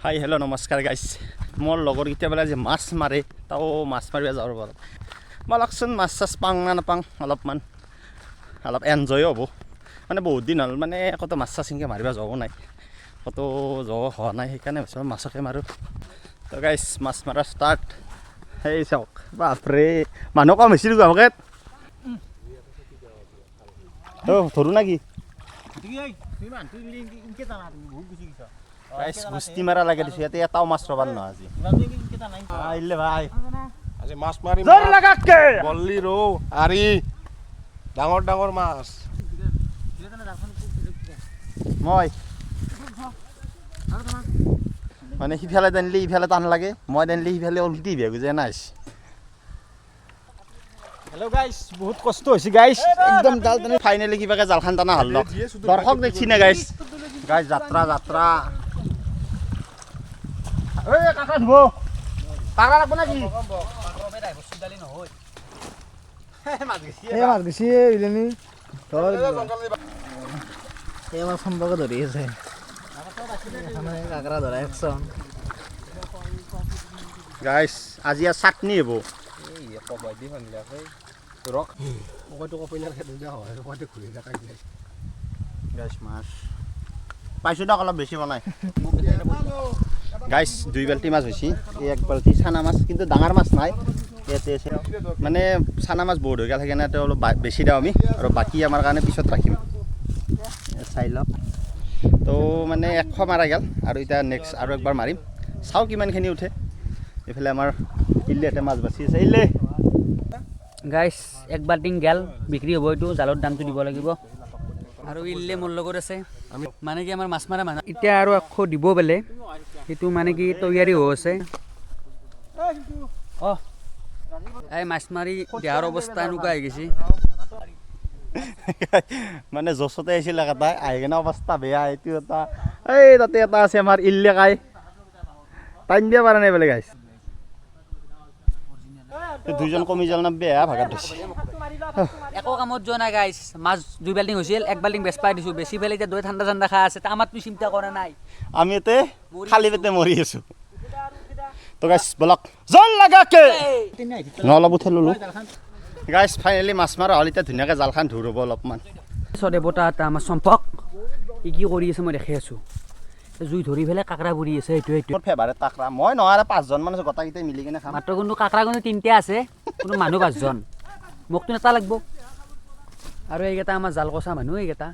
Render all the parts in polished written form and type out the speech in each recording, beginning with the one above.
হাই, hello', নমস্কাৰ গাইছ। মোৰ লগৰকেইটা বোলে আজি মাছ মাৰে। তাও মাছ মাৰিব যাব পাৰোঁ। ব'লকচোন, মাছ চাছ পাওঁ না নাপাওঁ, অলপমান অলপ এনজয়ো হ'ব। মানে বহুত দিন হ'ল, মানে ক'তো মাছ চাছ এনেকৈ মাৰিব যোৱাও নাই, ক'তো যোৱা হোৱা নাই। সেইকাৰণে ভাবিছোঁ মাছকে মাৰোঁ। তো গাইছ, মাছ মৰা ষ্টাৰ্ট। সেই চাওক, বাপৰে, মানুহ কম হৈছিল গাঁৱত। অ' ধৰোঁ না কি? গাইছ, গুষ্টি মাৰা লাগে দিছোঁ। ইয়াতে এটাও মাছ ৰবাৰ নহয় আজি। আহিলে ভাই। আজি মাছ মাৰিম। জোৰ লাগাকে। বল্লি, ৰৌ, আৰি, ডাঙৰ ডাঙৰ মাছ। মই মানে সিফালে টানিলে ইফালে টান লাগে, মই টানিলে সিফালে উল্টি ভে গুজে নাই। হেল্ল' গাইছ, বহুত কষ্ট হৈছে গাইছ। একদম জাল টানি ফাইনেলি কিবাকে জালখান টানা হ'ল। দৰ্শক দেখছি না গাইছ? গাইছ, যাত্ৰা যাত্ৰা। এই কাকা ধুব, কাকা লাগব নাকি? এই মাছ বেছি ইলেনি। এই আমাৰ সম্পৰ্ক ধৰি আছে। এখানে কাঁকড়া ধৰা একশন। গাইছ, আজি আৰু চাটনি হ'ব। গাইছ, মাছ পাইছোঁ দিয়ক, অলপ বেছি বনাই। গাইছ, দুই বাল্টি মাছ হৈছে। এই এক বাল্টি চানা মাছ, কিন্তু ডাঙৰ মাছ নাই ইয়াতে আছে। মানে চানা মাছ বহুত হৈ গ'ল, সেইকাৰণে তেওঁ অলপ বেছি দিওঁ আমি আৰু বাকী আমাৰ কাৰণে পিছত ৰাখিম। এ চাই লওক। তো মানে 100 মাৰা গ'ল আৰু এতিয়া নেক্সট আৰু একবাৰ মাৰিম, চাওঁ কিমানখিনি উঠে। এইফালে আমাৰ ইল্লেহঁতে মাছ বাচি আছে। ইল্লে। গাইছ, এক বাল্টিং গেল, বিক্ৰী হ'ব। এইটো জালৰ দামটো দিব লাগিব। আৰু ইল্লে মোৰ লগত আছে, মানে কি আমাৰ মাছ মাৰা মানুহ। এতিয়া আৰু 100 দিব বোলে, সেইটো মানে কি তৈয়াৰী হৈ আছে। অঁ, এই মাছ মাৰি দেহাৰ অৱস্থা এনেকুৱা হৈ গৈছে। মানে জচতে আহিছিল এটা, আহি কিনে অৱস্থা বেয়া। এইটো এটা, এই তাতে এটা আছে। আমাৰ ইল্লে কাই টাইম দিব পৰা নাই বোলে। গাইছ, দুইজন কমি যাল না, বেয়া ভাগাত ধৰিছে। একো কামত যোৱা নাই গাইছ। মাছ দুই বাল্টিং হৈছিল, এক বাল্টিং বেচ পাই দিছোঁ। বেছি পেলাই এতিয়া দৈ ঠাণ্ডা ঠাণ্ডা খাই আছে। আমাৰতো চিন্তা কৰা নাই। আমি ইয়াতে খালী পেটে মৰি আছো। তো গাইছ, বলক, জল লাগাকে ন অলপ উঠাই ল'লো। গাইছ, ফাইনেলি মাছ মাৰা হ'ল। এতিয়া ধুনীয়াকৈ জালখান ধুৰ হ'ব অলপমান। দেৱতা এটা আমাৰ চম্পক, ই কি কৰি আছে মই দেখি আছোঁ। জুই ধৰি পেলাই কাঁকড়া পুৰি আছে। সেইটো সেইটো। মোৰ ফেভাৰেট কাঁকড়া। মই নহয়, পাঁচজন মান আছো, গোটেইকেইটাই মিলি কিনে খাম। মাত্ৰ কিন্তু কাঁকড়া কিন্তু তিনিটা আছে, কিন্তু মানুহ পাঁচজন। মোকতো এটা লাগব। আৰু এইকেইটা আমাৰ জাল কচা মানুহ এইকেইটা।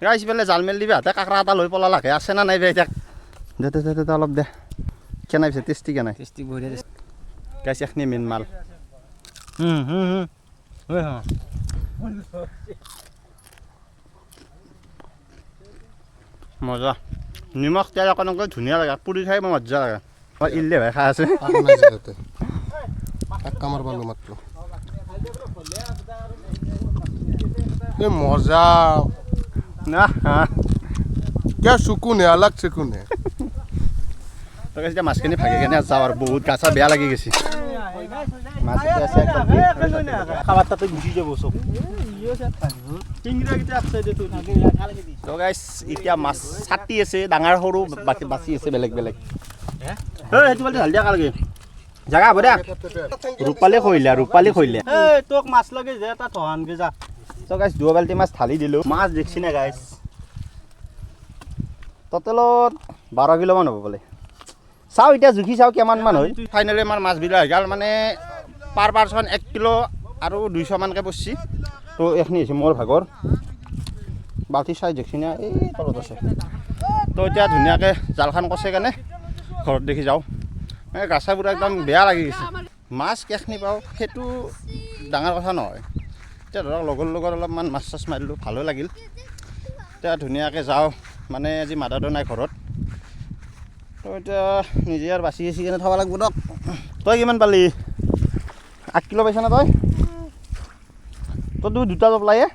গাইছ, ইফালে জাল মেলি দিবি হাতে কাঁকড়া এটা লৈ পলালাকে। আছে না নাই বে এতিয়া? দে দে দে দে দে, অলপ দে। কেনাই পিছে টেষ্টি কেনাই? টেষ্টি, বঢ়িয়া। গাইছ, এখিনি মেইন মাল। হুম হুম হুম। মজা। নিমখ তেল অকণ ধুনীয়া লাগে। পুৰি খাই মোৰ মজা লাগে। ইল্লে ভাই খাই আছে। নাই যে ইয়াতে এক কামৰ পালো মাত্ৰ। এই মজা। না। क्या सुकून है, अलग सुकून है। তো এতিয়া মাছখিনি ভাগি কেনে যাওঁ আৰু বহুত গা চা বেয়া লাগি গৈছে। মাছ এতিয়া আছে এক বাল্টি। খাবাৰ তাতে গুচি যাব চব। তো গাইছ, এতিয়া মাছ ছাটি আছে, ডাঙৰ সৰু বাকী বাচি আছে বেলেগ বেলেগ। এই সেইটো বাল্টি ঢালি দিয়া একেলগে, জাগা হ'ব দে। ৰূপালী খৈলা, ৰূপালী খৈলা। এই তোক মাছ লাগে যে এটা থহানগে যা। তো গাইছ, দুৱা বাল্টি মাছ ঢালি দিলোঁ। মাছ দেখছি না গাইছ? ট'টেলত 12 কিলোমান হ'ব বোলে। চাওঁ, এতিয়া জুখি চাওঁ কিমান মান হয়। ফাইনেলি আমাৰ মাছবিলাক হৈ গ'ল। মানে পাৰ পাৰ্চন 1 কিলো আৰু 200 মানকৈ পৰিছে। তো এইখিনি হৈছে মোৰ ভাগৰ। বাল্টি চাই দেখছি না? এই তলত আছে। তো এতিয়া ধুনীয়াকৈ জালখান কচে কেনে ঘৰত দেখি যাওঁ। এই গা চাবোৰ একদম বেয়া লাগি গৈছে। মাছ কেইখিনি পাওঁ সেইটো ডাঙৰ কথা নহয়। এতিয়া ধৰক লগৰ লগত অলপমান মাছ চাছ মাৰিলোঁ, ভালো লাগিল। এতিয়া ধুনীয়াকৈ যাওঁ। মানে আজি মাদাৰটো নাই ঘৰত। তো এতিয়া নিজে আৰু বাচি বাচি কেনে থ'ব লাগিব দক। তই কিমান পালি? 8 কিলো পাইছ না তই? তই দুটা জপলায়ে।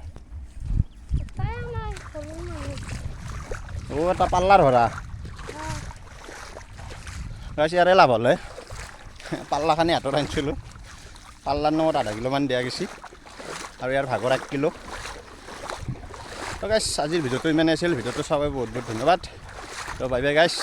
অ' এটা পাল্লাৰ ভৰা গাইছ। ইয়াৰে লাভ হ'লে পাল্লাখানি হাতত আনিছিলোঁ। পাল্লাৰ নামত আধা কিলোমান দিয়া গৈছে আৰু ইয়াৰ ভাগৰ 1 কিলো। তো গাইছ, আজিৰ ভিডিঅ'টো ইমানেই আছিল। ভিডিঅ'টো চাব বহুত বহুত ধন্যবাদ। তো বাই বাই গাইছ।